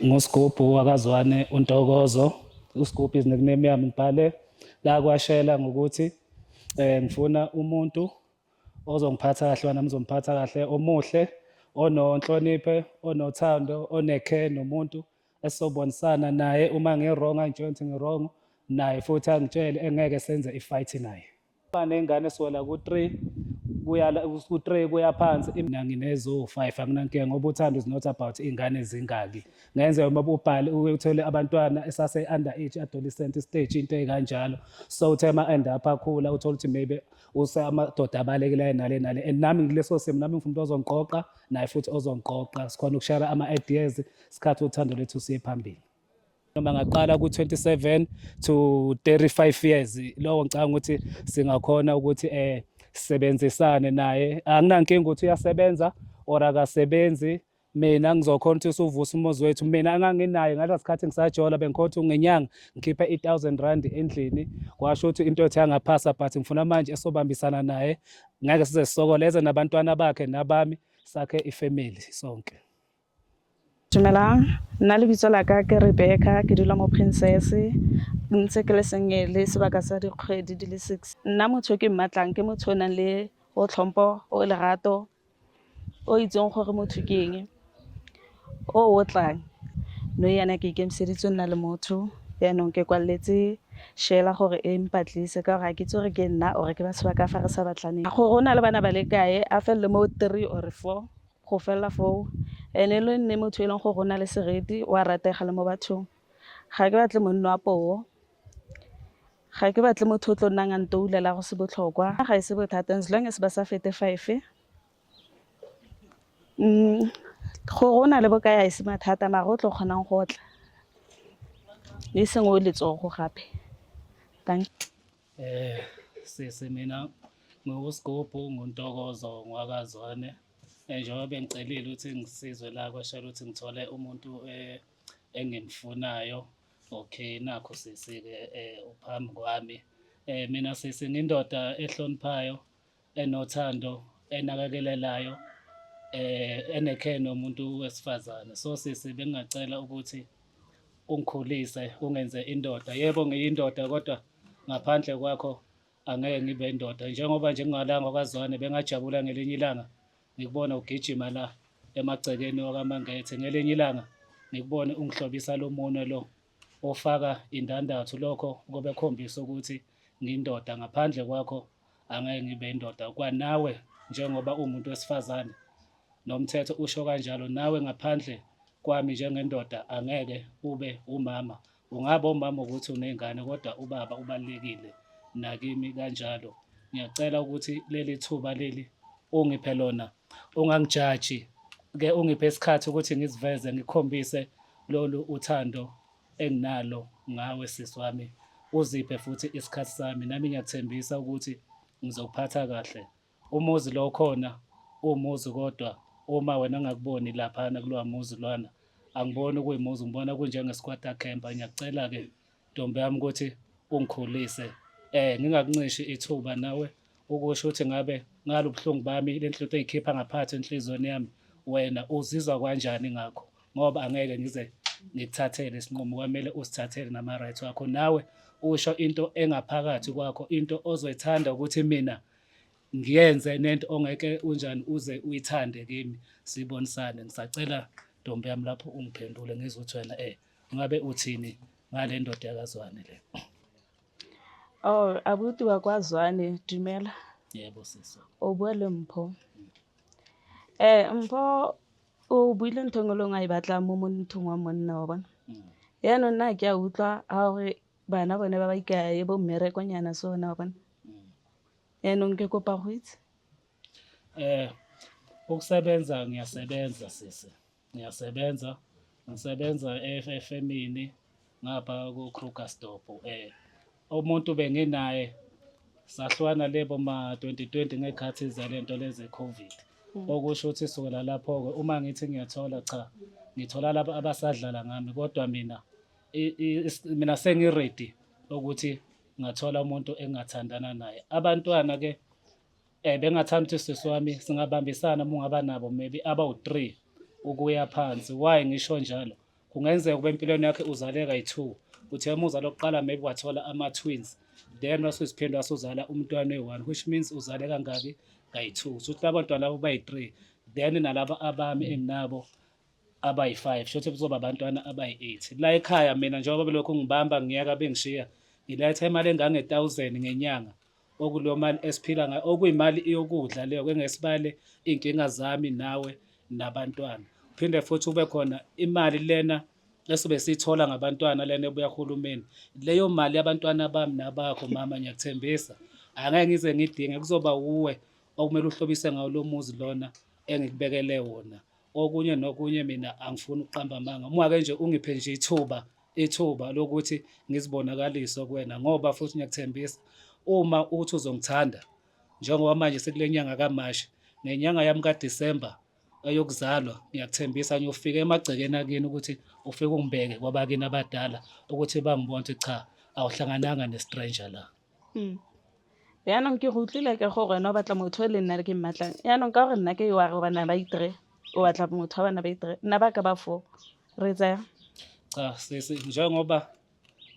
NguSigubhu wakaZwane uNtokozo. USigubhu is nickname yami. Ngibhale la kwashela ngokuthi ngifuna umuntu ozongiphatha kahle, wena ngizomphatha kahle, omuhle, ononhlonipho, onothando, onekhe nomuntu esizobonisana naye. Uma ngi-wrong angitshele ukuthi ngi-wrong, naye futhi angitshele, engeke senze i-fight naye. Baney'ngane eswela ku-3 kuya ku-3 kuya phansi. Mina nginezo-5, anginankinga, ngoba uthando is not about iy'ngane ezingaki. Ngenzeka uma ubhale uthole abantwana esase-under age, adolescent stage, into ey'kanjalo. So uthe ma-end up akhula, uthole ukuthi maybe use amadoda abalekileyo nale nale, and nami ngikuleso simo, nami ngifuna umuntu ozongiqoqa, naye futhi ozongiqoqa, sikhona ukushare ama-ideas, sikhathi uthando lethu siye phambili. Noma ngaqala ku-27 to 35 years, lokho ngicabanga ukuthi singakhona ukuthi sisebenzisane naye. Anginankinga ukuthi uyasebenza or akasebenzi. Mina ngizokhona ukuthi siwuvuse umuzi wethu. Mina enganginayo ngaleso sikhathi ngisajola, bengikhona ukuthi ngenyanga ngikhiphe i-1000 rand endlini, kwasho ukuthi into ethu yangaphasa, but ngifuna manje esobambisana naye, ngeke size sisokole, eze nabantwana bakhe nabami, sakhe ifamily sonke. Dumelang, nna lebitso la ka ke Rebecca, ke dula mo Princess, ntse ke le single sebaka sa dikgwedi di le 6. Nna motho o ke mmatlang ke motho o nang le o tlhompho, o lerato, o itseng gore motho ke eng, o o tlang. Nou yana ke ikemiseditse ho nna le motho, yaanong ke kwalletse Shela gore e mpatlise ka gore ga ke itse gore ke nna or ke batho ba ka fa re sa batlaneng. Gore o na le bana ba le kae, a felele mo three or four, go felela foo. And-e le nne motho e leng gore o na le seriti, o a ratega le mo bathong. Ga ke batle monna wa poo, ga ke batle motho o tlo nnang a ntoulela go se botlhokwa. Ga e se bothata as long as ba sa fete five. Gore o na le bokae ga e se mathata, mara o tlo kgonang go otla, e seng o letsogo gape. Thank. Sisi, mina nguSigubhu, nguNtokozo ngwakaZwane. Njengoba bengicelile ukuthi ngisizwe la kwashela ukuthi ngithole umuntu engimfunayo. Okay, nakho sisi-ke uphambi kwami. Mina sisi ngindoda ehloniphayo, enothando, enakekelelayo, enekhe nomuntu wesifazane. So sisi, bengingacela ukuthi ungikhulise, ungenze indoda. Yebo, ngiyindoda, kodwa ngaphandle kwakho angeke ngibe indoda. Njengoba nje ngingalanga kwaZwane, bengajabula ngelinye ilanga ngikubona ugijima la emagcekeni wakaMangethe. Ngelinye ilanga ngikubone ungihlobisa lo munwe lo, ofaka indandatho, lokho kube khombisa ukuthi ngiyindoda. Ngaphandle kwakho angeke ngibe indoda. Kwanawe njengoba uwumuntu wesifazane, nomthetho usho kanjalo, nawe ngaphandle kwami njengendoda angeke ube umama. Ungaba umama ukuthi uney'ngane, kodwa ubaba ubalulekile nakimi kanjalo. Ngiyacela ukuthi leli thuba leli ungiphe lona, ungangijaji ke, ungiphe isikhathi ukuthi ngiziveze, ngikhombise lolu uthando enginalo ngawe sisi wami. Uziphe futhi isikhathi sami, nami ngiyakuthembisa ukuthi ngizokuphatha kahle. Umuzi lo khona uwumuzi, kodwa uma wena ngakuboni laphana kulowa muzi lwana, angiboni kuyimuzi, ngibona kunjenge-squatter camp. Ngiyakucela-ke ntombi yami ukuthi ungikhulise, ngingakuncishi ithuba nawe ukusho ukuthi ngabe ngalo buhlungu bami, le nhluhlu engikhipha ngaphakathi enhliziyweni yami, wena uzizwa kanjani ngakho, ngoba angeke ngize ngikuthathele isinqumo, kwamele usithathele nama-rights wakho, nawe usho into engaphakathi kwakho, into ozoyithanda ukuthi mina ngiyenze nento ongeke unjani uze uyithande kimi, sibonisane. Ngisacela ntombi yami lapho ungiphendule, ngizwe ukuthi wena ngabe uthini ngale ndoda yakaZwane le. Oh, abuti wa kwa Zwane, dumela. Yebo sisi. O bua le Mpho. Mpho, o buile ntho engwe le nngwe a e batlang mo mothong wa monna wa bona. Yaanong nna ke a utlwa ga gore bana bone ba ba ikae bo mmerekonyana sona wa bona. Yaanong ke kopa go itse. Ukusebenza ngiyasebenza sisi. Ngiyasebenza. Ngisebenza efemini ngapha ku Krugersdorp. Umuntu benginaye sahlukana lebo ma 2020 ngekhathi zalento leze COVID. Okusho ukuthi sukela lapho ke uma ngithi ngiyathola, cha, ngithola laba abasadlala ngami, kodwa mina mina sengi-ready ukuthi ngathola umuntu engingathandana naye. Abantwana ke bengathanda ukuthi sisi wami singabambisana uma ungaba nabo maybe abawu-3 ukuya phansi. Why ngisho njalo? Kungenzeka ukuba empilweni yakhe uzale kayi-two. Uthe uma uzala okokuqala maybe wathola ama-twins, then wase uziphinda wasuzala umntwana oyi-one, which means uzale kangaki? Kayi-two. Shuthi laba bantwana labo bayi-three, then nalaba abami enginabo abayi-five, shuthi kuzoba abantwana abayi-eight. La ekhaya mina njengoba belokhu ngibamba ngiyeka bengishiya, ngiletha imali engange-thousand ngenyanga, okuleyo mali esiphila ngayo, okuyimali yokudla leyo, kengesibale iy'nkinga zami nawe nabantwana. Phinde futhi kube khona imali lena esobe siyithola ngabantwana lena ebuya kuhulumeni. Leyo mali yabantwana bami nabakho mama, ngiyakuthembisa angeke ngize ngidinge, kuzoba wuwe okumele uhlobise ngawo lo muzi lona engikubekele wona. Okunye nokunye mina angifuni ukuqamba amanga, uma ke nje ungiphe nje ithuba lokuthi ngizibonakalise kuwena, ngoba futhi ngiyakuthembisa uma uthi uzongithanda njengoba manje sekule nyanga kaMashi, ngenyanga yami kaDisemba eyokuzalwa, ngiyakuthembisa ngiyofika emagcekeni akini ukuthi ufike ungibeke kwabakini abadala ukuthi bangibone ukuthi cha, awuhlangananga ne-stranger la. Yaanong ke go utlwile ke gore wena o batla motho o le nna ke mmatlang. Yaanong ka gore nna ke wa re bana ba i-three, o batla motho wa bana ba i-three, nna ba ka ba four, re tsaya. Cha sisi, njengoba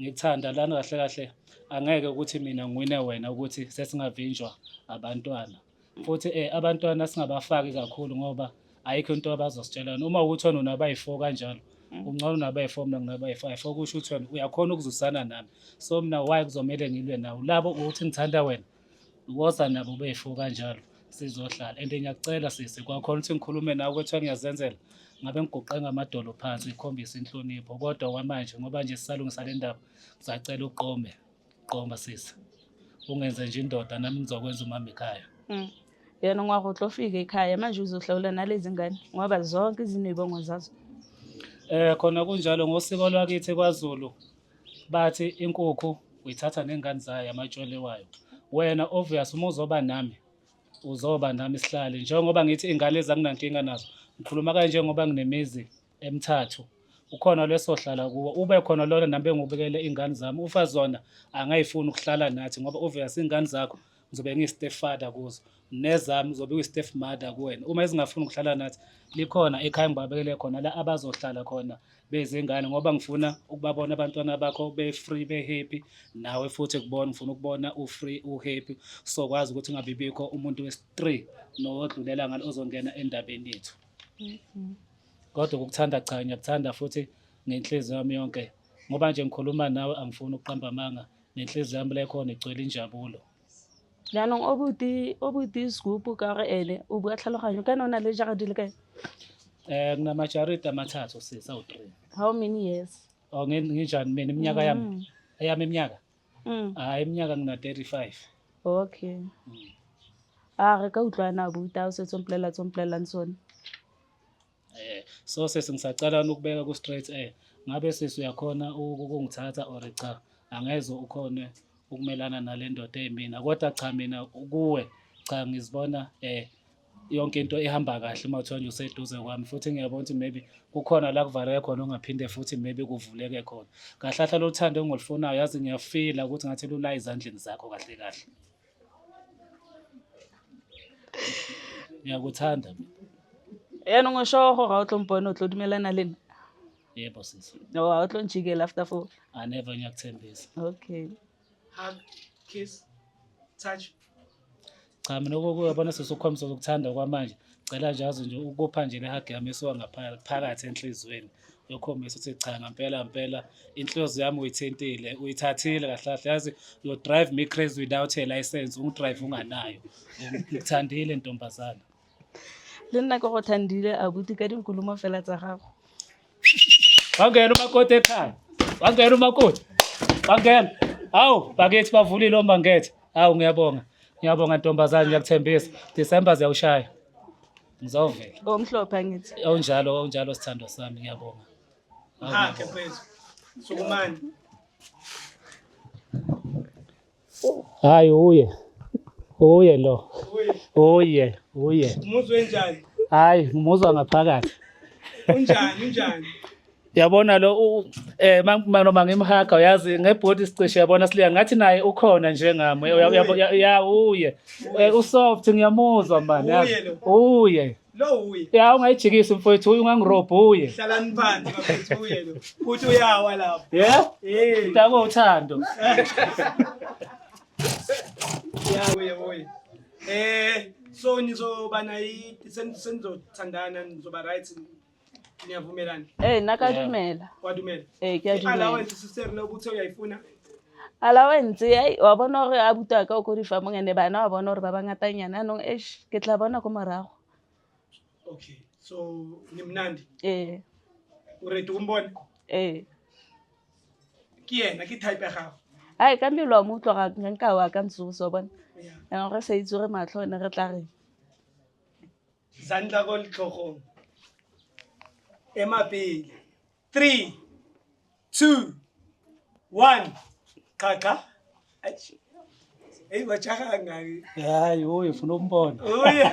ngikuthanda lana kahle kahle angeke ukuthi mina ngiwine wena ukuthi sesingavinjwa abantwana. Futhi abantwana singabafaki kakhulu ngoba ayikho into abazositshela yona. Uma ukuthi wena unabayi-four kanjalo, ungcono unabayi-four, mina nginabayi-five, okusho ukuthi wena uyakhona ukuzwisana nami. So mina why kuzomele ngilwe nawe? Labo ukuthi ngithanda wena, woza nabo beyi-four kanjalo sizohlala. And ngiyakucela sisi, kwakhona ukuthi ngikhulume nawe kwethiwa ngiyazenzela, ngabe ngiguqe ngamadolo phansi ngikhombise inhlonipho. Kodwa kwamanje ngoba nje sisalungisa le ndaba, ngisacela uqome, qoma sisi. Ungenze nje indoda nami ngizokwenza umama ekhaya. Yena ngwako tlo fika ekhaya manje uzohlawula nalezi ngane ngoba zonke izinezibongo zazo. Khona kunjalo ngosiko lwakithi kwaZulu bathi inkukhu uyithatha nengane zayo amatshwele wayo. Wena obvious uma uzoba nami uzoba nami sihlale, njengoba ngithi ingane lezi anginankinga nazo, ngikhuluma kanje ngoba nginemizi emithathu, ukhona lesohlala kuwo, ube khona lona nami bengubekele ingane zami. Ufa zona angayifuni ukuhlala nathi ngoba obvious ingane zakho ngizobe ngiyi-step father kuzo, nezami ngizobe ngiyi-step mother kuwena. Uma ezingafuni ukuhlala nathi, likhona ekhaya engibabekele khona la abazohlala khona bezingane, ngoba ngifuna ukubabona abantwana bakho be-free, be-happy, nawe futhi kubona ngifuna ukubona u-free, u-happy, sokwazi ukuthi kungabibikho umuntu wesi-three nowodlulela ngalo ozongena endabeni yethu. Kodwa ukukuthanda cha, ngiyakuthanda futhi ngenhliziyo yami yonke, ngoba nje ngikhuluma nawe angifuni ukuqamba amanga, nenhliziyo yami le khona igcwele injabulo. Jaanong obuti Sgubhu ka gore ene o bua tlhaloganyo, kana o na le jara di le kae? Nginamajaridi amathathu sisi, awu-three. How many years? Oh, nginjani mina iminyaka yami? Eyami iminyaka? Hayi, iminyaka ngina 35. Okay. A re ka utlwana abuti, ha o setse o mpolelela tse o mpolelelang tsone. So sisi ngisacela ukubeka ku straight, ngabe sisi uyakhona ukungithatha or cha? Angeze ukhone ukumelana nale ndoda eyimina, kodwa cha mina kuwe cha ngizibona yonke into ihamba kahle uma kuthiwa nje useduze kwami, futhi ngiyabona ukuthi maybe kukhona la kuvaleke khona ongaphinde futhi maybe kuvuleke khona. Kahle kahle lo thando engilifunayo, yazi ngiyafila ukuthi ngathi lula ezandleni zakho kahle kahle. Ngiyakuthanda mina. Yaanong o sure gore ha o tlo mpona o tlo dumelana le nna? Yebo sisi. No, ha o tlo njikela after four? I never, ngiyakuthembisa. Okay. Hug, kiss, touch. Cha mina okuyabona sisi ukukhombisa ukuthanda kwamanje, cela nje azi nje ukupha nje le hug yami esuka ngaphakathi enhliziyweni, yokhombisa ukuthi cha ngempela ngempela inhliziyo yami uyithintile, uyithathile kahle kahle. Yazi you drive me crazy without a license, ungidrive unganayo. Ngikuthandile ntombazana. Le nna ke go thandile abuti ka dinkulumo fela tsa gago. Wangena umakoti ekhaya. Wangena umakoti. Wangena. Hawu bakithi bavulile omangethe. Hawu ngiyabonga. Ngiyabonga ntombazane, ngiyakuthembisa. December ziyawushaya. Ngizovela. Omhlophe angithi. Awunjalo, awunjalo sithando sami, ngiyabonga. Hawu, Hug ngiyabonga. mfethu. Sukumani. Hayi uye. Uye lo. Uye. Uye, uye. Umuzwe njani? Hayi, ngimuzwa ngaphakathi. Unjani, unjani? Yabona lo noma ngimhaga uyazi ngebhodi sicishe yabona siliya ngathi naye ukhona njengami. Ya uye. Usoft ngiyamuzwa man, yazi. Uye lo. Uye. Lo uye. Ya ungayijikisi mfowethu uye ungangirobhi uye. Hlalani phansi bafethu uye lo. Uthi uyawa lapho. Yeah? Eh. Mntako uthando. Ya uye uye. Eh so nizoba nayi senizothandana nizoba right niyavumelana. Ee, nna ka dumela. Wa dumela. Ee, ke a dumela. Allowance sister lo buthe uyayifuna? Allowance ai wa bona hore abuti wa ka o ko di-farmong ene bana wa bona hore ba bangatanyana anong eish ke tla bona ko morago. Okay. So nimnandi. Ee. O ready ukumbona? Ee. Ke yena ke type ya gago. Ai ka mmele wa mo utlwa ga nka wa ka ntsosa wa bona. Yeah. Anong re sa itse gore matlho one re tla reng. Zandla ko letlhogong. Ema pele. 3 2 1 Qhaqa. Atjhe. Hey wajaha kangaki? Hayi uye ufuna umbona. Uye.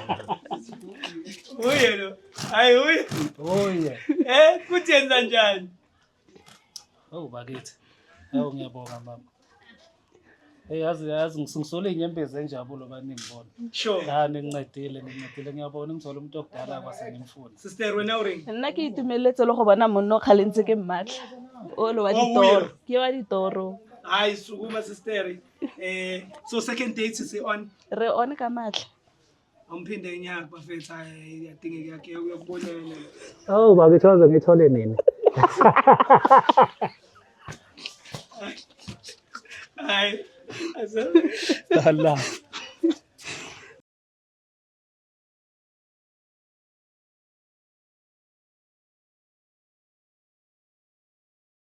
Uye lo. Hayi uye. Uye. Eh kuthi yenza njani? Oh bakithi. Hawu ngiyabonga mama. Hey yazi yazi ngisole inyembezi enjabulo baningibona. Sure. La ningincedile ningincedile ngiyabona ngithola umuntu okudala kwase ngimfuna. Sister wena o reng? Nna ke itumeletse le go bona monna o kgale ntse ke mmatla. O le wa Oh, uye. ditoro. Ke wa ditoro. Hayi sukuma sister. Eh so second date is on. Re one ka matla. Awuphinde inyaka bafethu hayi iyadingeka yakhe uyakubonela. Oh bakithi waze ngithole nini? Hayi. Allah.